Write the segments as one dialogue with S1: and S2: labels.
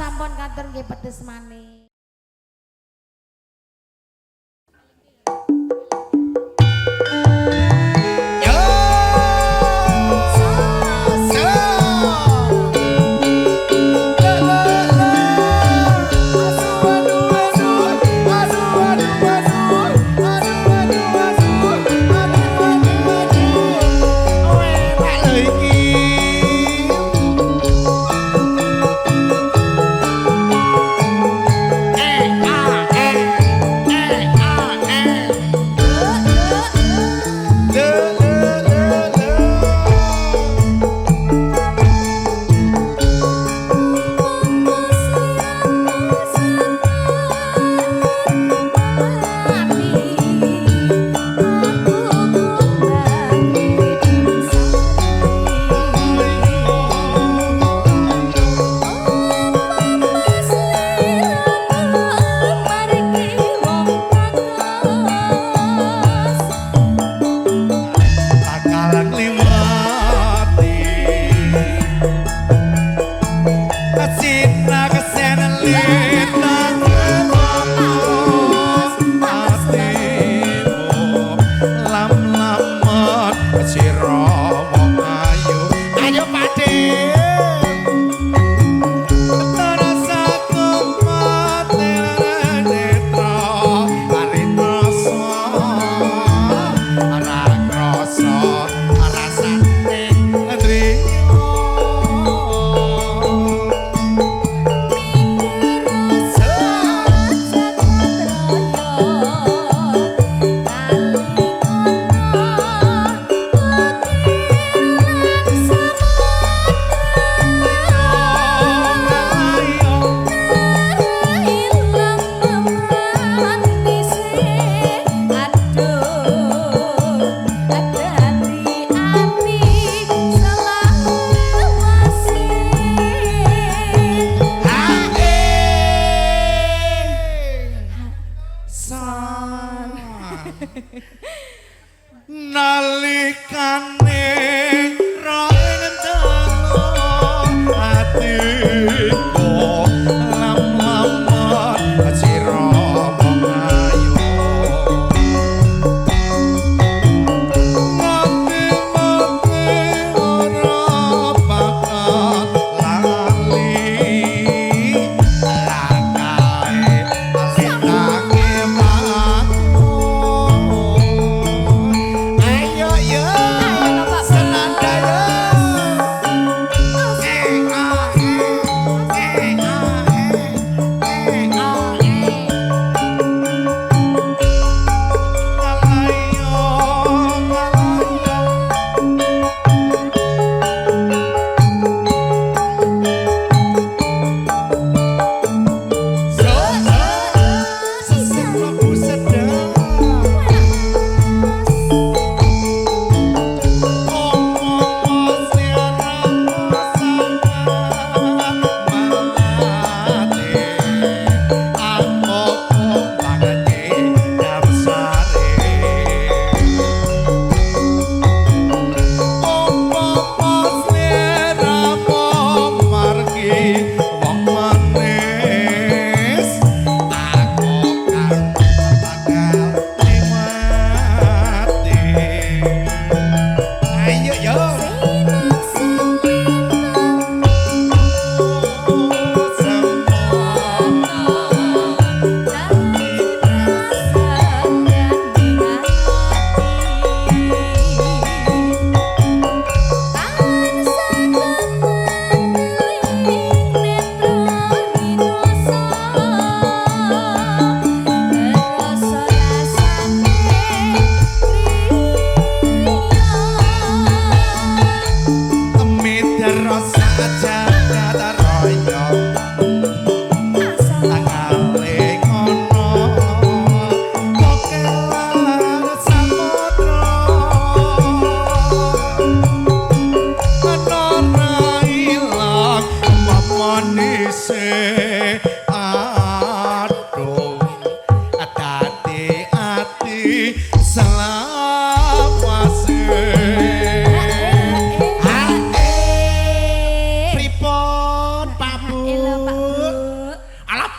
S1: Sampun katur nggih pedes manis.
S2: Ayo.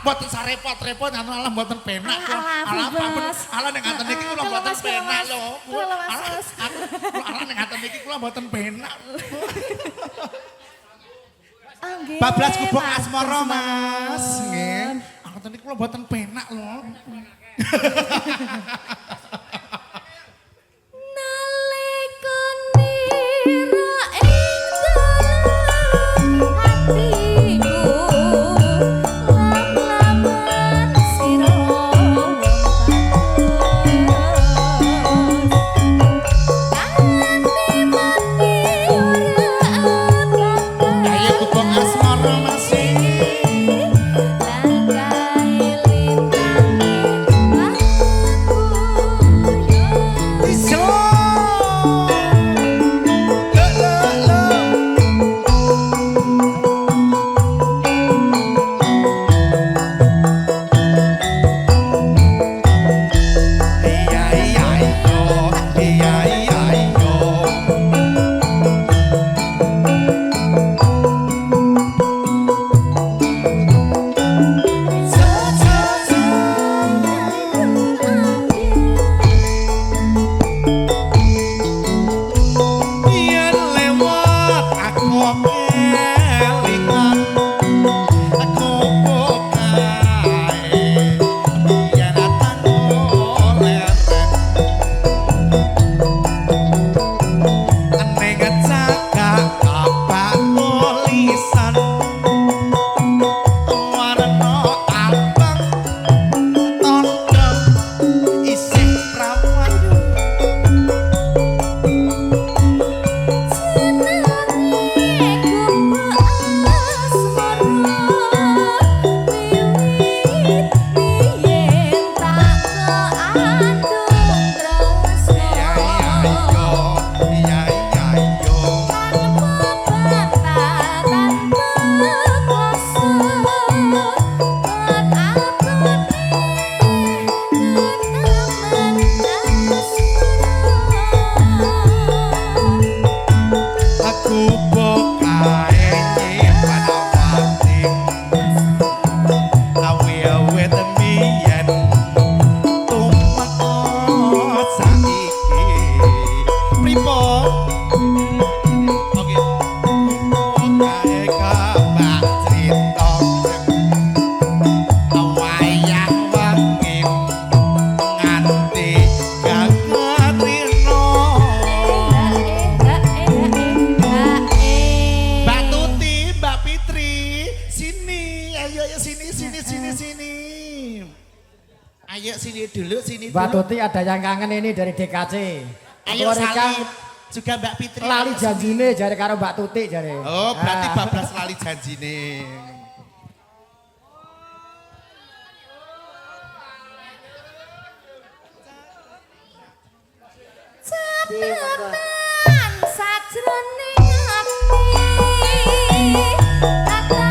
S2: Mboten sarepot-repot anu alah mboten penak kula.
S1: Alah,
S2: Alah,
S1: Mas.
S2: Alah nek ngaten niki kula mboten penak lho. Alah nek ngaten niki kula mboten penak. Bablas gubuk asmara, Mas. Nggih. Ngaten niki kula mboten penak lho.
S1: Nalika nira ing dalem atiku lam-laman sira wong bagus kanthi mati ora bakal
S2: Ayo gubuk asmara, Mas.
S1: Langkae lintangi aku yo.
S2: Iso. Lo lo lo. Iya iya iyo, iya iya iyo. So so so. Yen lewat aku kelingan aku kae yen tango leren ning cakak kapak tulisan warna abang tondo isih prawan.
S1: Jenenge gubuk asmara wiwit biyen tak keandung tresno
S2: Iya iya iyo, iya iya iyo.
S1: Tanpa bantah tanpa kuasa abot ketemen asmara.
S2: Aku bokae nyimpan wati awe-awe temiyen tumeka saiki pripun. Oke, bokae kabak crita wayah wengi nganti gagatrino. Mbak Tuti, Mbak Fitri, sini, ayo ayo sini sini sini sini. Ayo sini dulu, sini
S3: Mbak
S2: dulu.
S3: Tuti ada yang kangen ini dari DKC.
S2: Ayo
S3: Mereka
S2: Salib, juga Mbak Fitri.
S3: lali
S2: ayo sini.
S3: janjine jare karo Mbak Tuti jare.
S2: Oh, berarti
S3: Ah.
S2: bablas lali janjine.
S1: Catatan sajroning ati kata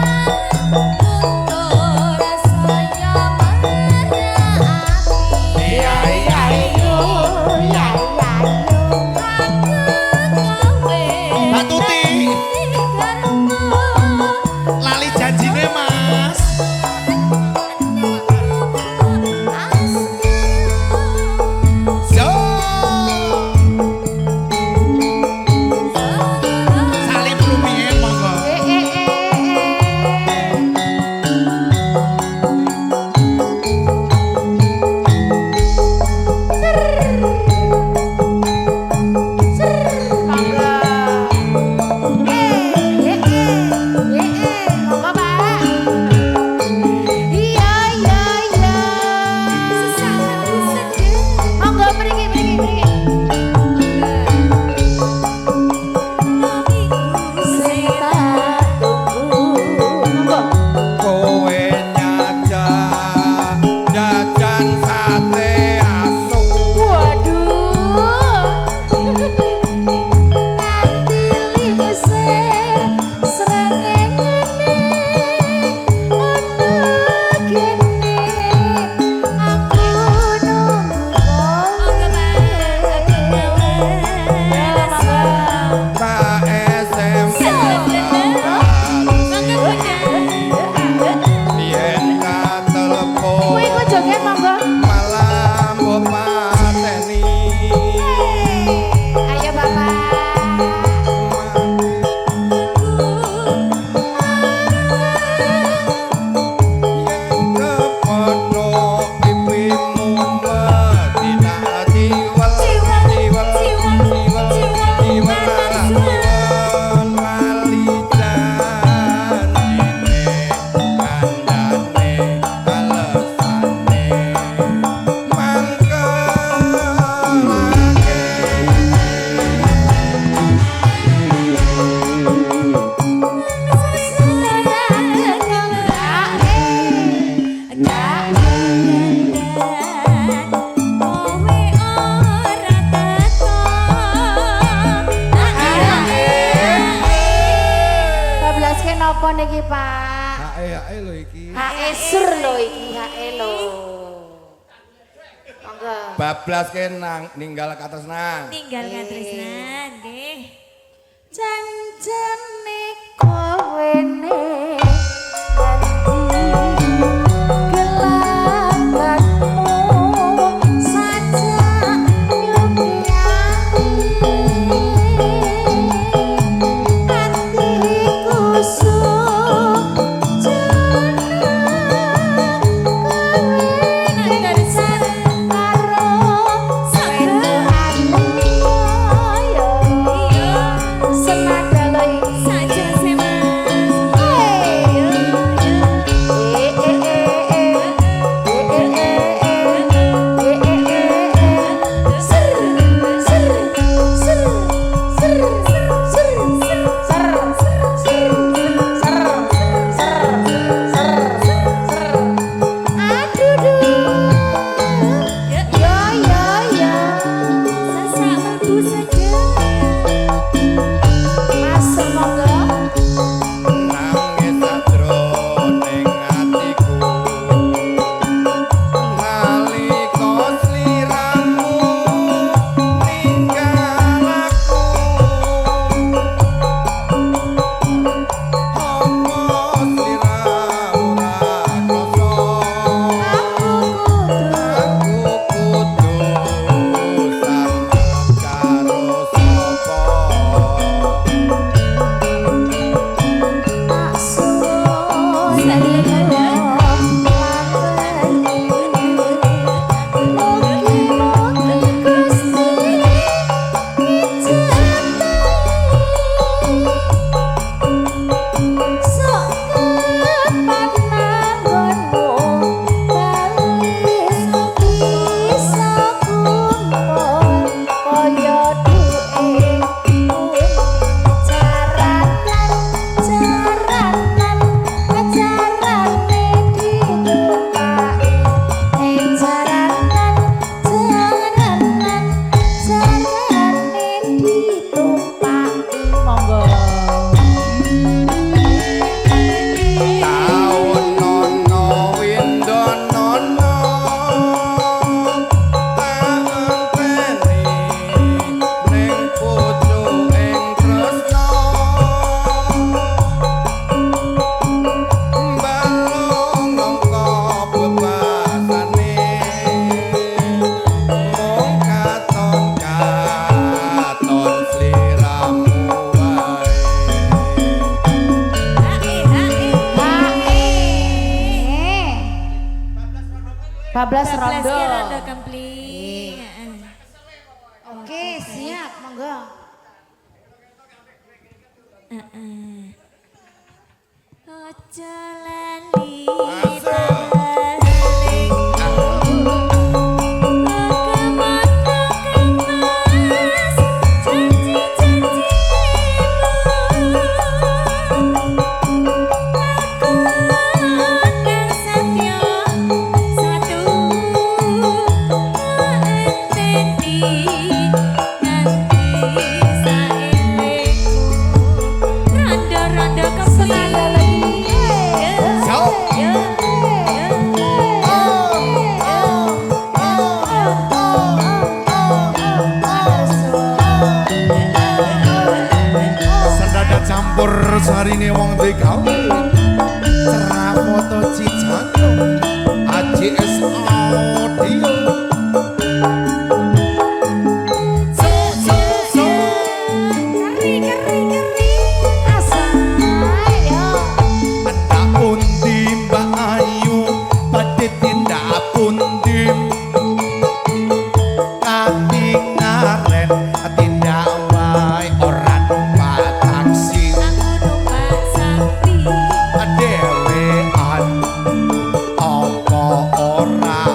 S1: tutur saya marah ati.
S2: Iya iya iyo, iya.
S1: Aku kowe
S2: Mbak Tuti,
S1: karena
S2: lali janjine, Mas.
S1: asmara.
S2: So.
S4: Hae lho iki.
S5: Hae sur lho iki, hae lho. Monggo.
S4: Bablas ke nang ninggal katresnan.
S1: Ninggal katresnan nggih.
S5: Janjane kowe ne gelakmu saja nyukyani atiku sujana kowe
S1: Nang
S5: karo
S1: Saben.
S5: yo
S1: Iya.
S5: senada lho iki.
S1: Saja se Mas.
S5: Hey.
S1: Iya, iya. Sasak mlebu saja.
S4: Nangis sajroning atiku nalika sliramu ninggal aku, apa sliramu ra krasa aku kudu sambat karo sapa?
S5: Monggo.
S4: Taun nono windonono tak enteni ning pucuk ing tresna balung angka bebasane mung katon katon sliramu wae.
S1: Hae, hae.
S5: Bablas
S1: Bablas
S5: rondo.
S1: ki rondo kempling. Heeh.
S5: Oke, siap, monggo.
S1: Heeh. Ojo lali
S4: Masuk.
S1: tambah kemas janji-janjimu. Aku kang satya satu enteni nganti saelingmu. Rondo-rondo kempling.
S4: Jauh.
S1: Yo, yo,
S2: Sendada campur sarine wong digawe. Cerah foto Cijantung AJS Audio.
S1: so, so, so. Keri, keri, keri.
S2: Tindak pundi Mbak Ayu badhe tindak pundi katingaren tindak wae ora numpak taksi.
S1: Aku numpak sapi.
S2: Dhewean apa ora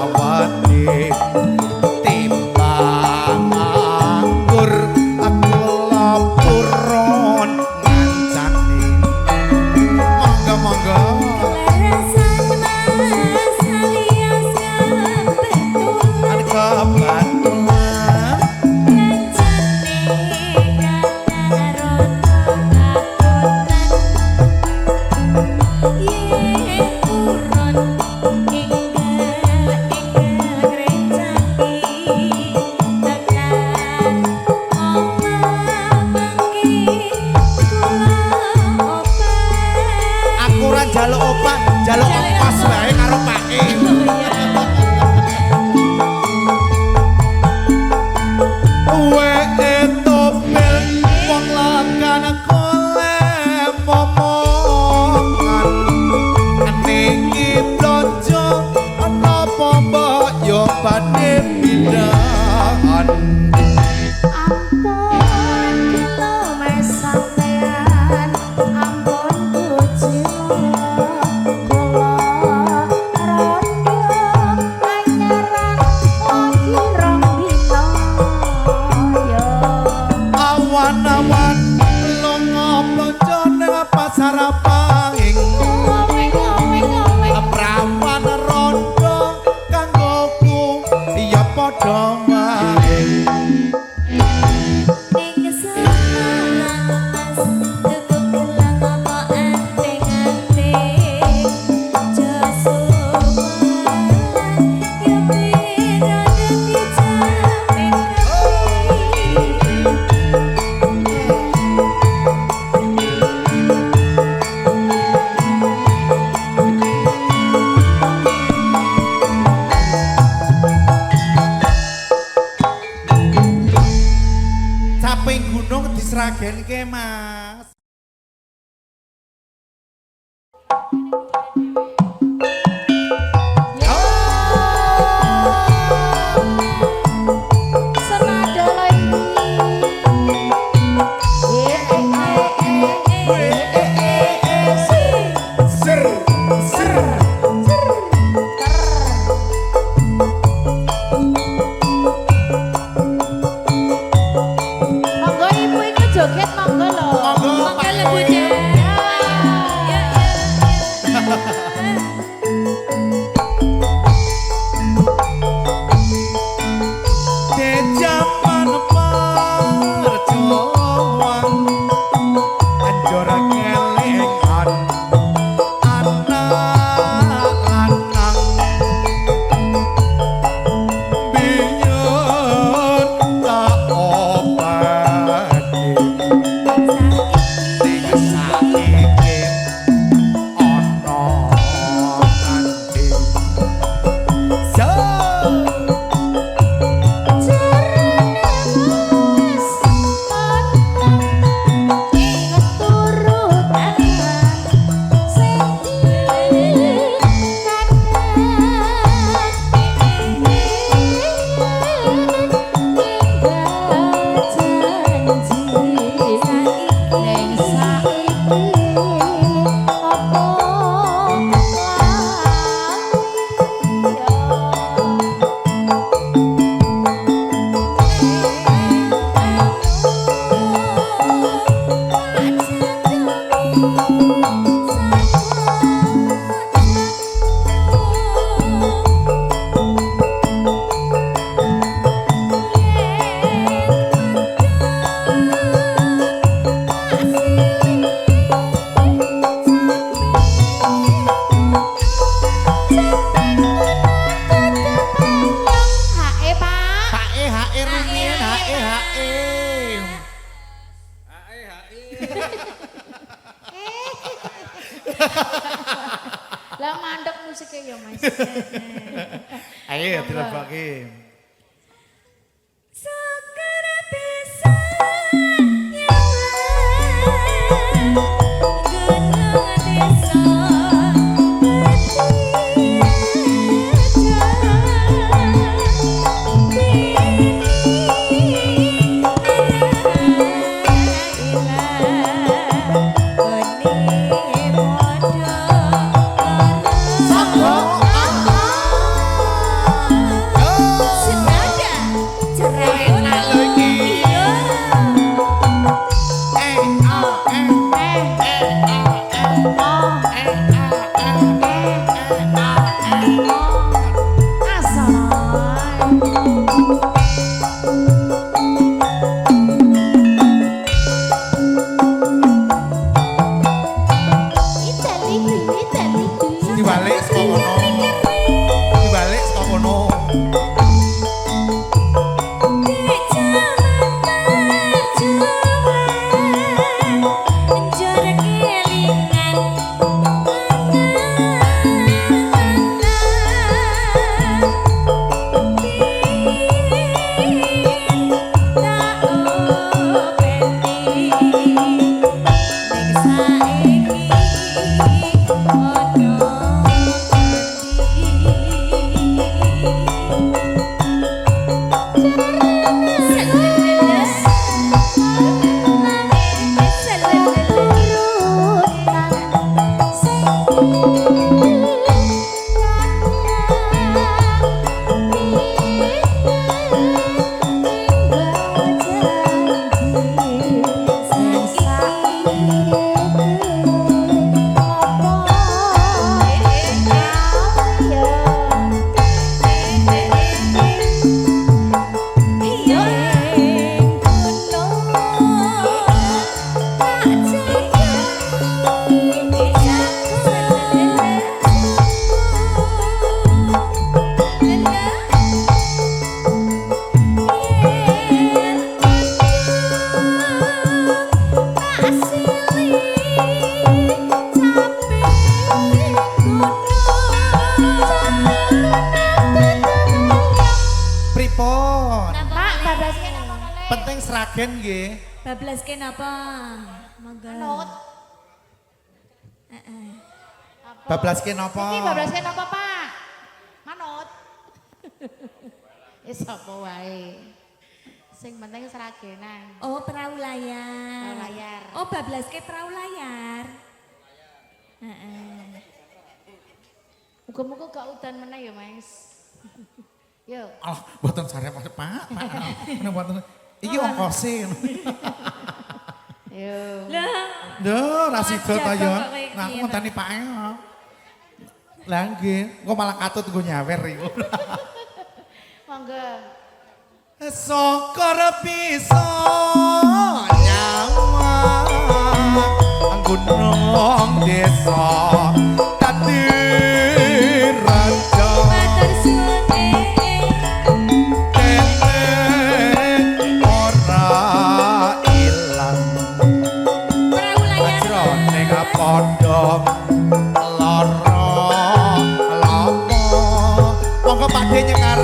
S2: Sragenke, Mas.
S5: Senada lagi.
S4: Ser ser.
S5: Monggo ibu iku joget monggo lho.
S2: Monggo,
S1: Monggo
S2: Pak
S1: lho Bunda. Ya, ya, ya.
S4: De jaman perjuang anjor kelingan anak lanang biyen tak obati ning saiki ana tanding. So
S5: Hae Pak.
S2: H E H E rumiyin H E H E.
S5: Lah mandek musiknya ya Mas.
S2: Ayo dilebokke.
S1: Syukur bisa nyaman gunung desa
S2: Sapa?
S1: Oh.
S2: Penting Sragen nggih.
S1: Bablaske napa? Monggo.
S5: Manut.
S1: Heeh.
S5: Apa?
S2: Bablaske napa?
S5: Iki bablaske napa, Pak? Manut. Wis apa wae. Sing penting Sragenan.
S1: Oh, perahu layar.
S5: Perahu layar.
S1: Oh, bablaske perahu layar. Heeh.
S5: Muga-muga gak udan meneh ya, Mas. Yo.
S2: Alah, mboten sare Pak. Pak. Meneh mboten. Iki ongkose.
S5: Yo.
S1: Lah,
S2: Lho, ra sida ta ya.
S1: Kok kayak
S2: Nah, aku
S1: gini,
S2: ngenteni Pak. Lah nggih, engko malah katut nggo nyawer iku.
S5: Monggo.
S2: Sokor bisa nyawang gunung desa dadi raja
S1: matur suwun.
S4: Kene ora ilang
S1: Perahu layar.
S4: jroning padha lara lapa.
S2: Monggo Pak D nyekar.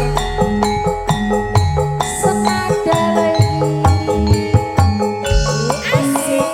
S5: Senada lho iki.
S1: Asik.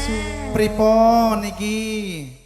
S5: suwun.
S2: Pripun iki?